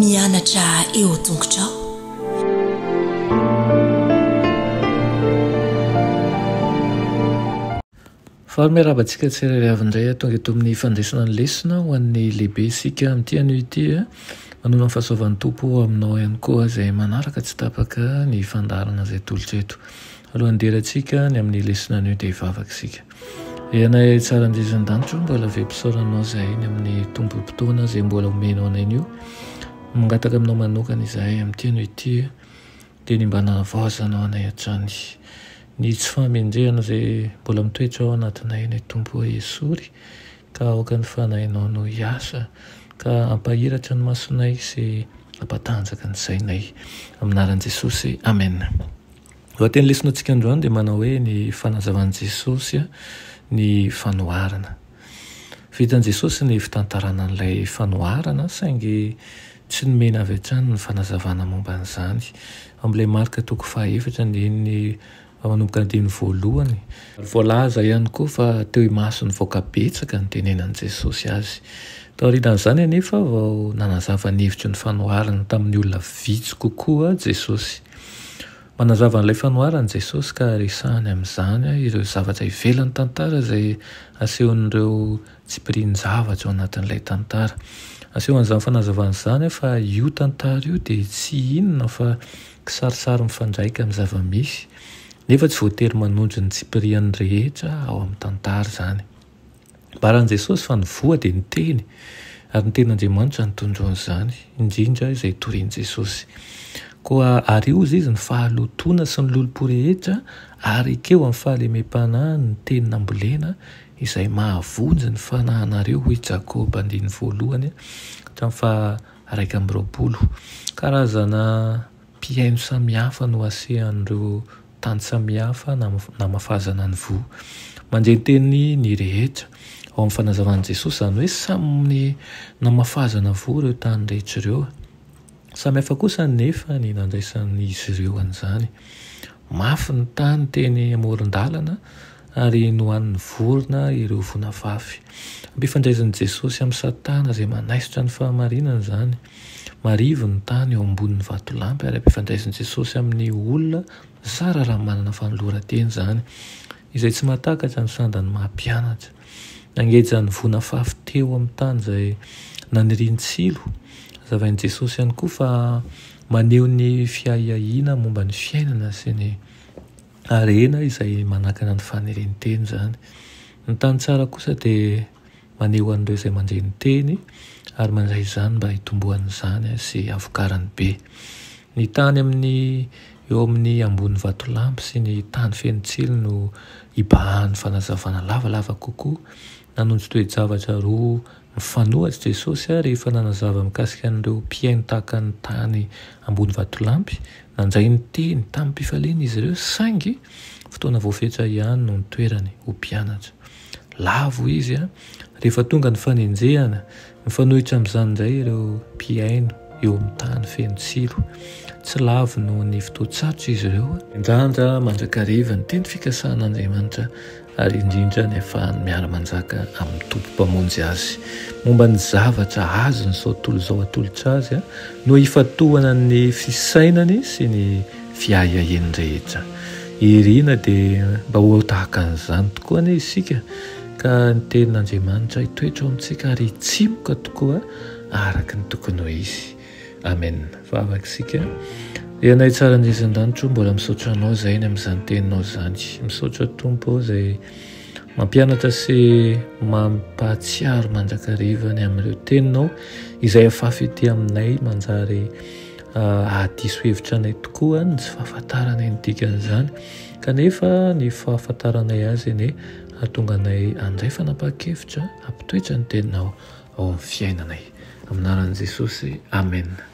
Mianatra eo tongotrao. Faly miarahaba antsika tsirairay avy indray tonga eto amin'ny fandraisana ny lesona ho an'ny lehibe isika amin'ity anio ity. Manolo ny fahasoavan'ny Tompo aminao ihany koa izay manaraka tsy tapaka ny fandaharana izay atolotra eto. Alohan'ny hidirantsika ny amin'ny lesona anio dia hivavaka isika. Ry Anay tsara indrindra an-danitra o, mbola velom-pisaorana anao izahay ny amin'ny tombom-potoana izay mbola omenao anay anio. Mangataka aminao manokana izahay amin'ity anio ity dia ny mba nanavaozanao anay hatrany. Ny tsy fahamendrehana izay mbola mitoetra ao anatinay ny Tompo o, esory ka aoka ny Fanahinao no hiasa ka hampahiratra ny masonay sy hampatanjaka ny sainay. Amin'ny anaran'i Jesosy, Amena. Lohateny lesona antsika androany dia manao hoe ny fanazavan'i Jesosy ny fanoharana. Vitan'i Jesosy ny fitantarana an'ilay fanoharana saingy tsy nomena avy hatrany ny fanazavana momba an'izany. Ao amin'ilay Marka toko fahaefatra andininy manomboka andininy voalohany. Ary voalaza ihany koa fa teo imason'ny vahoaka betsaka no nitenenan'i Jesosy azy. Taorian'izany anefa vao nanazava ny hevitry ny fanoharana tamin'ny olona vitsy kokoa Jesosy. Manazava an'ilay fanoharana Jesosy ka resahany amin'izany ireo zavatra ivelan'ny tantara izay asehon'ireo tsipirian-javatra ao anatin'ilay tantara. Asehon'izany fanazavana izany fa io tantara io dia tsy inona fa kisarisary mifandraika amin'ny zava-misy, nefa tsy voatery manondro ny tsipiriany rehetra ao amin'ny tantara izany. Ambaran'i Jesosy fa ny voa dia ny Teny, ary ny Tenin'Andriamanitra no tondroin'izany, indrindra izay torian'i Jesosy. Koa ario hozy izy ny fahalotoana sy ny lolompo rehetra, ary ekeo amin'ny fahalemem-panahy ny teny nambolena, izay mahavonjy ny fanahinareo, hoy Jakoba andininy voalohany hatramin'ny faha 21. Karazana mpihaino samihafa no asehan'ireo tany samihafa namafazana ny voa. Mandre ny teny ny rehetra. Ao amin'ny fanazavan'i Jesosy izany hoe samy namafazana voa ireo tany rehetra ireo. Samy hafa kosa anefa ny nandraisan'izy ireo an'izany. Mafy ny tany teny amoron-dalana ary nohanin'ny vorona ireo voa nafafy. Ampifandraisin'i Jesosy amin'i Satana izay manaisotra ny fahamarinana izany. Marivo ny tany eo ambonin'ny vatolampy ary ampifandraisin'i Jesosy amin'ny olona zara raha manana fanoloran-tena izany, izay tsy mahatakatra ny sandan'ny maha mpianatra. Nangeja ny voa nafafy teo amin'ny tany izay naniriany tsilo. Hazavain'i Jesosy ihany koa fa maneho ny fiahiahiana momba ny fiainana sy ny harena izay manakana ny fanirian-tena izany. Ny tany tsara kosa dia maneho an'ireo izay mandre ny teny ary mandray izany mba hitomboan'izany sy havokarany be. Ny tany amin'ny eo amin'ny ambony vatolampy sy ny tany feno tsilo no ibahan'ny fanazavana lavalava kokoa. Nanonjo toe-javatra roa mifanohitra Jesosy rehefa nanazava mikasika an'ireo mpihaino tahaka ny tany ambony vatolampy. Nandray ny teny tamim-pifaliana izy ireo saingy fotoana voafetra ihany no nitoerany ho mpianatra. Lavo izy rehefa tonga ny fanenjehana. Mifanohitra amin'izany indray ireo mpihaino eo amin'ny tany feno tsilo. Tsy lavo noho ny fotoan-tsarotra izy ireo. Miandrandra mandrakariva ny teny fikasan'Andriamanitra ary indrindra ny ahafahany miara-manjaka amin'ny Tompo Mpamonjy azy. Momba ny zavatra azon'izao tontolo izao atolotra azy no ifantohana ny fisainany sy ny fiahiahiany rehetra. Irina dia mba ho tahaka an'izany tokoa anie isika ka ny Tenin'Andriamanitra hitoetra ao amintsika ary hitsimoka tokoa araka ny tokony ho izy. Amen. Vavaka isika. Ry Anay tsara indrindra an-danitra o, mbola misaotra Anao izahay ny amin'izany Teninao izany. Misaotra Tompo o izay mampianatra sy mampahatsiaro mandrakariva ny amin'ireo Teninao izay afafy ety aminay manjary hahadiso hevitra anay tokoa ny tsy fahafantaranay ny dikan'izany. Kanefa ny fahafantaranay azy anie hahatonga anay handray fanapahan-kevitra hampitoetra ny Teninao ao amin'ny fiainanay. Amin'ny anaran'i Jesosy, Amena.